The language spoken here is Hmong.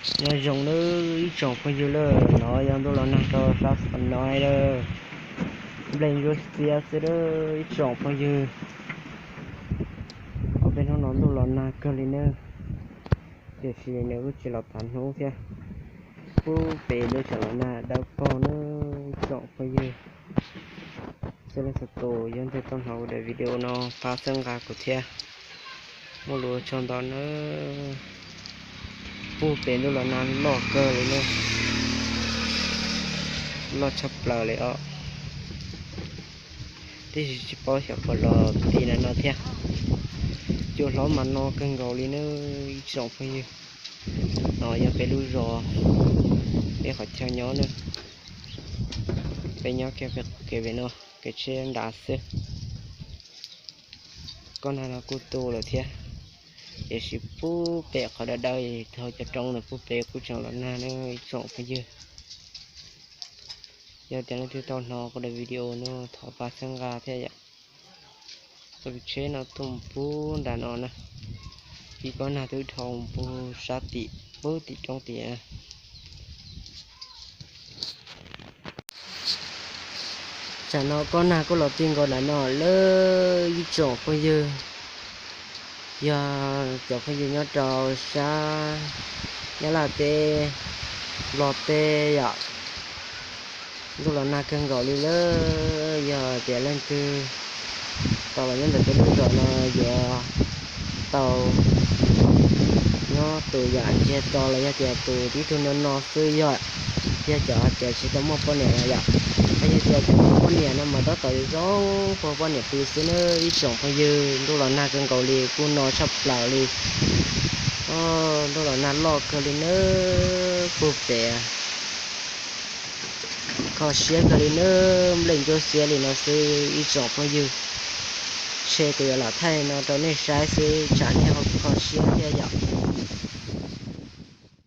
Nyob zoo nawb ib tsoom phooj ywg, lawm no yog ntuj los nag rau sab Phnom Penh lawm. Nplej ntsuab xiab xwb lawm ib tsoom phooj ywg. Ob peb hnub no ntuj los nag kawg li nawb, tiam sis nws kuj tsis los tag hnub thiab. Pub pem ntuj tseem los nag dawb paug nawb ib tsoom phooj ywg. Txhua leej txhua tus yog leej twg tau hnov kuv daim video no pab txhawb nqa kuv thiab, muaj lus ua tsaug ntau nawb. Pub pem ntuj los nag loj kawg li nawb, loj tshaj plaws li os. Tiam sis tsis paub xyov puas los ti na no thiab. Cua hlob mas no kawg nkaus li nawb ib tsoom phooj ywg. No yog peb lub zos, peb qhov chaw nyob nawb. Peb nyob kiag pem kev pem no, kev tsheb nrad xwb. Kob nag no kuj tu lawm thiab, tiam sis pub pem qhov dawb dawb dhau cov roob ntawd pub pem kuj tseem los nag nawb ib tsoom phooj ywg. Yog tias leej twg tau hnov kuv daim video no thov pab txhawb nqa thiab yom. Tus tsheb no tuaj mus pub nram no na, ib kob nag twb dhau mus pub sab tim, pub tim roob tiag. Tsam no kob nag kuj los ti nkaus nram no lawm ib tsoom phooj ywg. Yog cov phooj ywg nyob rau sab Nyab Laj teb, Nplog teb yom, ntuj los nag kawg nkaus li lawm. Yog tias leej twg tau los nyob ntawm peb lub zos no yuav tau nyob tus yam ntsiag to los yog tias tus tib tug no no xwb yog, yog cov hais tias tsis tau muaj poj niam no yom. Hos yog tias cov muaj poj niam no mas tab tom zoo puag poj niam pw xwb nawb ib tsoom phooj ywg. Ntuj los nag kawg nkaus li, kuj no tshaj plaws li. Ntuj los nag loj kawg li nawb, puag pem kho siab kawg li nawb, nplej ntsuab xiab li no xwb ib tsoom phooj ywg. Ntshe kuv yuav lam thaij no rau nej saib xwb tsam nej ho kho siab thiab yom.